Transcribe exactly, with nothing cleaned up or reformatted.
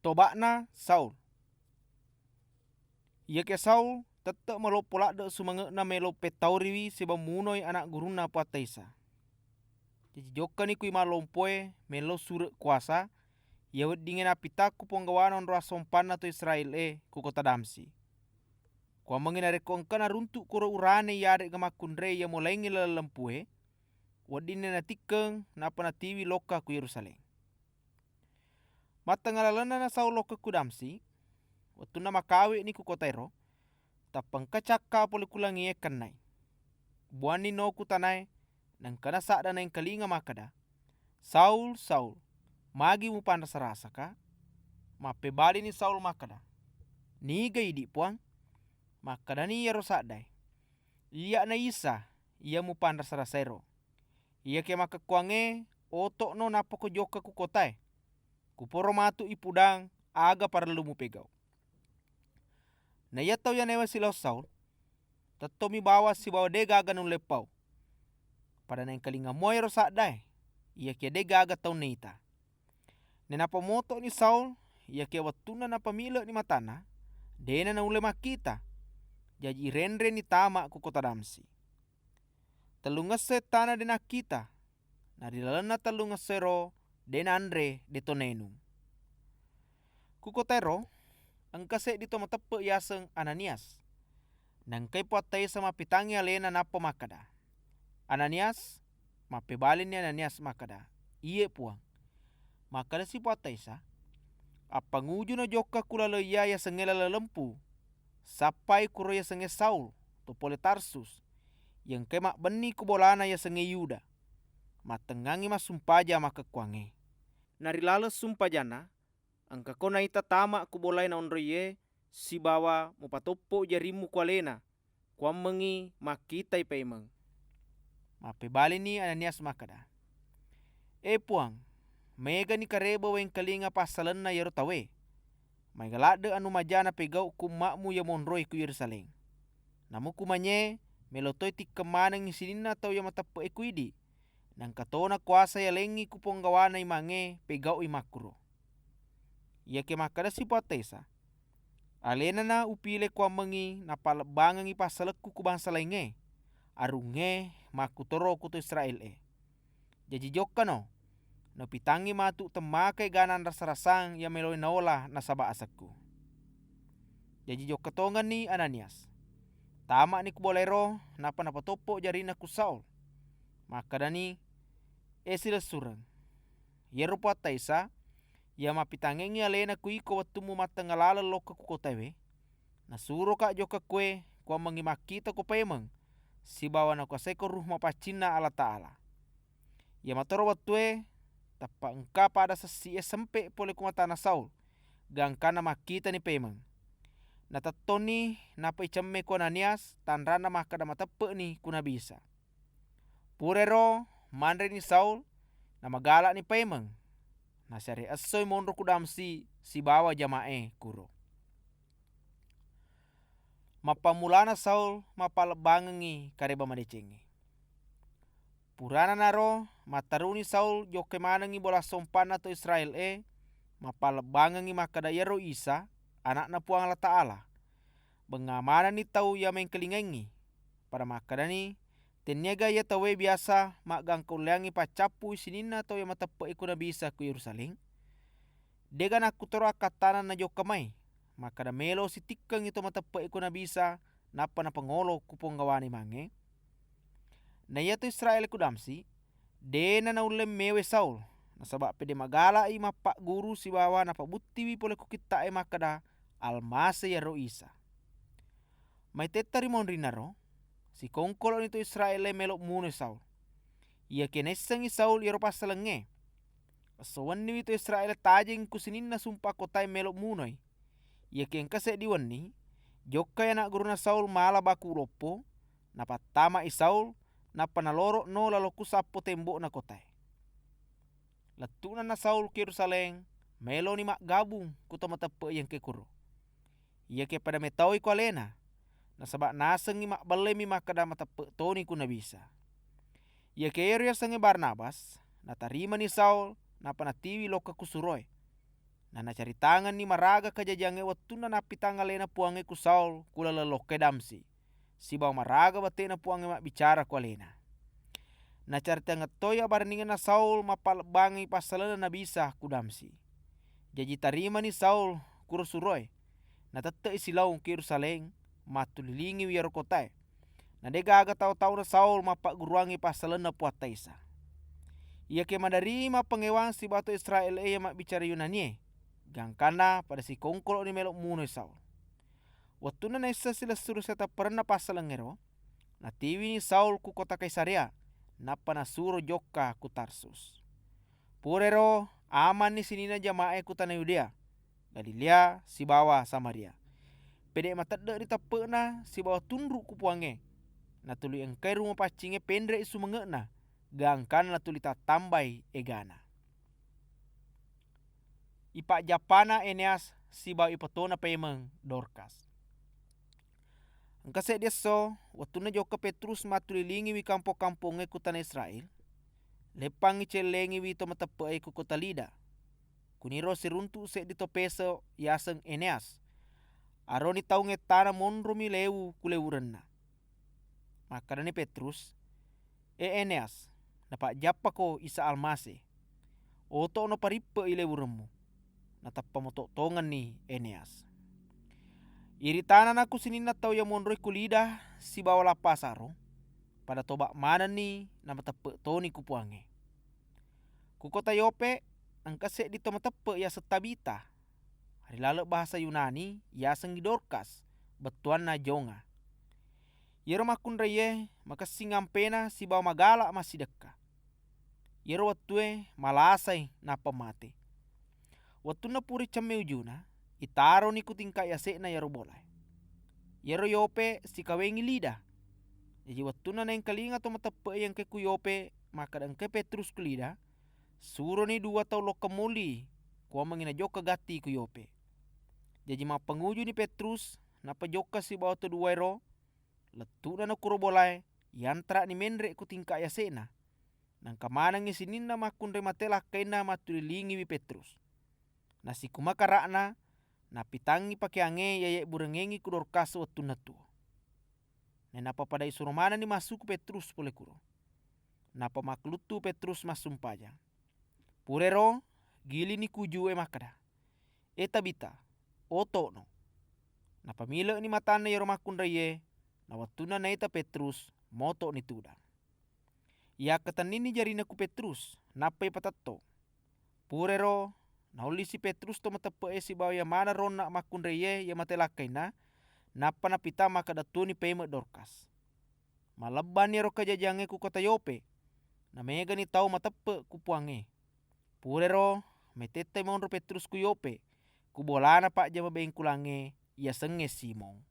Toba'na Saul. Iyakiya Saul tette' maloppo ladde' sumange'na melo pettauriwi sibawa munoi ana' gurunna Puatta Isa. Jaji jokkani ku imang lompoe melo sure' kuasa, iya weddingnge napitakku ponggawana onro assompanna to Israel-e ku kota Damsyik. Kuammengngi narekko engka naruntu' koro urane iyare'ga makkunrai iya molaingngi laleng lempue, weddinni natikkeng nappa natiwi lokka ku Yerusalem. Mattengnga lalennana Saul lokka ku Damsyik, wettunna makawe'ni ku kotaero, tappa engka cakka pole ku langie kennai. Buanni no ku tanae, naengkana sadda naengkalinga makkeda, "Saul, Saul, magi mupanrasa-rasaka?" Mappebalini Saul makkeda, "Niga idi', Puang?" Makkedani iyaro saddae, "Iyya'na Isa iya mupanrasa-rasaero. Iyakiya makkekkuangnge oto'no nappa ko jokka ku kotae, kuporo matu ipudang aga parellu mupegau'." Na iya tau iya naewa silaong Saul, tettomi bawang sibawa de' gaga nulle pau. Pada naengkalinga muaero saddae, iyakiya de' gaga tau naita. Nainappa moto'ni Saul, iyakiya wettunna napamile'ni matanna, de'na naulle makkita. Jaji irenreni tama ku kota Damsyik. Tellungesso ettana de' nakkita, na ri lalenna tellungessoero de' nanre, de'to nainung. Ku kotaero engka seddi to mateppe' yaseng Ananias. Naengkai Puatta Isa mappitangngi alena nappa makkeda, "Ananias!" Mappebalinni Ananias makkeda, "Iye, Puang." Makkedasi Puatta Isa, "Appangujuno jokka ku laleng iya yasengnge laleng lempu. Sappai kuro yasengnge Saul, to pole Tarsus, iya engkai mabbenni ku bolana yasengnge Yuda. Mattengngangngi massumpaja makkekkuangnge. Na ri laleng sumpajanna, engkako naita tama ku bolae naonroiye sibawa mupatoppo jarimmu ku alena, kuammengngi makkitai paimeng." Mappebalini Ananias makkeda, "E Puang, maegani kareba wengkalinga passalenna iyaro tauwe. Maega ladde' anu maja napegau' ku umma'mu iya monroe ku Yerusalem. Namu kumanye melo toi tikkeng manengngi sininna tau iya mateppe'e ku idi', naengka tona kuasa yalengngi ku ponggawana imangnge pegau'i makkuro." Iyakiya makkedasi Puatta Isa, "Alenana upile kuammengngi napallebbangengngi passalekku ku bangsa laingnge, arungnge makkutoro ku to Israel-e. Jaji jokkano, napitangngi matu temmaka egana rasa-rasang iya meloe naola nasaba asekku." Jaji jokka tongenni Ananias. Tama'ni ku bolaero nappa napatoppo jarinna ku Saul. Makkedani, "E silessureng, iyaro Puatta Isa iya mappitangngengngi alena ku iko wettummu mattengnga laleng lokka ku kotaewe, nasuroka jokka kuwe kuammengngi makkitako paimeng sibawa nakuasaiko Ruh Mapaccinna Allataala. Iya matoro wettue, tappa engka pada sessi'e sempe' pole ku matana Saul, gangkanna makkitani paimeng." Natettonni nappa icemme ku Ananias, tanranna makkeda mateppe'ni ku Nabi Isa. Purairo manreni Saul, namagala'ni paimeng. Nasiare essoi monro ku Damsyik sibawa jama'e kuro. Mappammulana Saul mappallebbangengngi kareba madecengnge. Purana naro, mattaruni Saul jokkai manengngi bola sompanna to Israel-e, mappallebbangengngi makkeda iyaro Isa, Ana'na Puang Allataala. Bengnga manenni tau iya mengkalingaingngi, pada makkedani, "Tenniaga iya tauwe biasa maggangkaulleangngi paccappui sininna tau iya mateppe'e ku Nabi Isa ku Yerusalem? De'ga nakkutoro akkattana najokka mai, makkeda melo sitikkengngi to mateppe'e ku Nabi Isa nappa napangolo ku ponggawana imangnge?" Na iya to Israel ku Damsyik, de'na naulle mewai Saul, nasaba pede magala'i mappagguru sibawa napabuttiwi pole ku kitta'e makkeda Almase iyaro Isa. Maitetta ri monrinnaro, sikongkolo'ni to Israel-e melo munoi Saul. Iyakiya naissengngi Saul iyaro passalengnge, esso wenniwi to Israel tajeng ku sininna sumpa kotae melo munoi. Iyakiya engka seddi wenni, jokkai ana gurunna Saul mala baku loppo, napattama'i Saul, nappa naloro'no lalo ku sappo tembo'na kotae. Lettu'nanna Saul ku Yerusalem, maeloni maggabung ku to mateppe'e engkae kuro. Iyakiya pada metaui ku alena, nasaba nasengngi mabbellemi makkeda mateppe' toni ku Nabi Isa. Iyakiya ero yasengnge Barnabas, natarimani Saul, nappa natiwi lokka ku suroe. Nanacaritangenni maraga kajajiangnge wettunna nappitang alena Puangnge ku Saul ku laleng lokkae Damsyik, sibawa maraga bate'na Puangnge mabbicara ku alena. Nacaritangettoi abarenningenna Saul mappalebbangi passalenna Nabi Isa ku Damsyik. Jaji tarimani Saul kuro suroe, natette'i silaong ku Yerusalem mattulilingiwi iyaro kotae. Na de'gaga tau-tauna Saul mappagguruangngi passalenna Puatta Isa. Iyakiya maderri mappangewang sibawa to Israel e iya mabbicara Yunani e, gangkanna pada sikongkolo'ni melo munoi Saul. Wettunna naisseng silessureng sitepperenna passalengngero, natiwini Saul ku kota Kaisarea, nappa nasuro jokka ku Tarsus. Purairo amanni sininna jama'e ku tana Yudea, Galilea, sibawa Samaria. Pede' matedde' ri teppe'na sibawa tunru' ku Puangnge, natuli engkai rumapaccingnge penre'i sumange'na, gangkanna natuli tattambai egana. Ipajjappana Eneas sibawa ipetona paimeng Dorkas. Engka seddi esso, wettunna jokka Petrus mattulilingiwi kampo-kampongnge ku tana Israel, leppangngi cellengiwi to mateppe'e ku kota Lida. Kuniro siruntu' seddi to peso yaseng Eneas. Aroni taung ettana monromi lewu ku lewurenna. Makkedani Petrus, "E Eneas, napajjappako Isa Almase. Oto'no parippe'i lewuremmu." Natappa moto' tongenni Eneas. Iritanana ku sininna tau iya monroi ku Lida sibawa Lappa Sarong, pada toba' manenni namateppe' toni ku Puangnge. Ku kota Yope, engka seddi to mateppe' yaseng Tabita, ri laleng bahasa Yunani yasengngi Dorkas, bettuanna jonga. Iyaro makkunraiye makessing ampena sibawa magala' massidekka. Iyaro wettue malasai nappa mate. Wettunna pura icemme ujuna, itaroni ku tingka' yase'na iyaro bolae. Iyaro Yope sikawengngi Lida. Jaji, wettunna naengkalinga to mateppe'e engkae ku Yope makkeda engkae Petrus ku Lida, suroni duwa tau lokka moli, kuwammengngi najokka gatti ku Yope. Jaji, mappangujuni Petrus, nappa jokka sibawa to duwaero, lettu'na na kuro bolae, yantara'ni menre' ku tingka' yase'na. Naengka manengngi sininna makkunrai mate lakkainna mattulilingiwi Petrus. Nasikumakara'na, nappitangngi pakeangnge iya yebburengengngi ku Dorkas wettunna tuwo. Nainappa pada isuro manenni massuku Petrus pole kuro. Nappa makkuluttu Petrus massumpajang. Purairo, gilinni ku ujue makkeda, "E Tabita, oto'no." Napamile'ni matanna iyaro makkunraiye, na wettunna naita Petrus, moto'ni tudang. Yakkatenninni jarinna ku Petrus, nappai patetto. Purairo, naullisi Petrus to mateppe'e sibawa iya maneng ronna makkunraiye iya mate lakkainna, nappa napita makkeda tuwoni paimeng Dorkas. Mallebbanni ero kajajiangnge ku kota Yope, namegani tau mateppe' ku Puangnge. Purairo, metettai monro Petrus ku Yope, ku bolana pajjama bengkulangnge yasengnge Simon.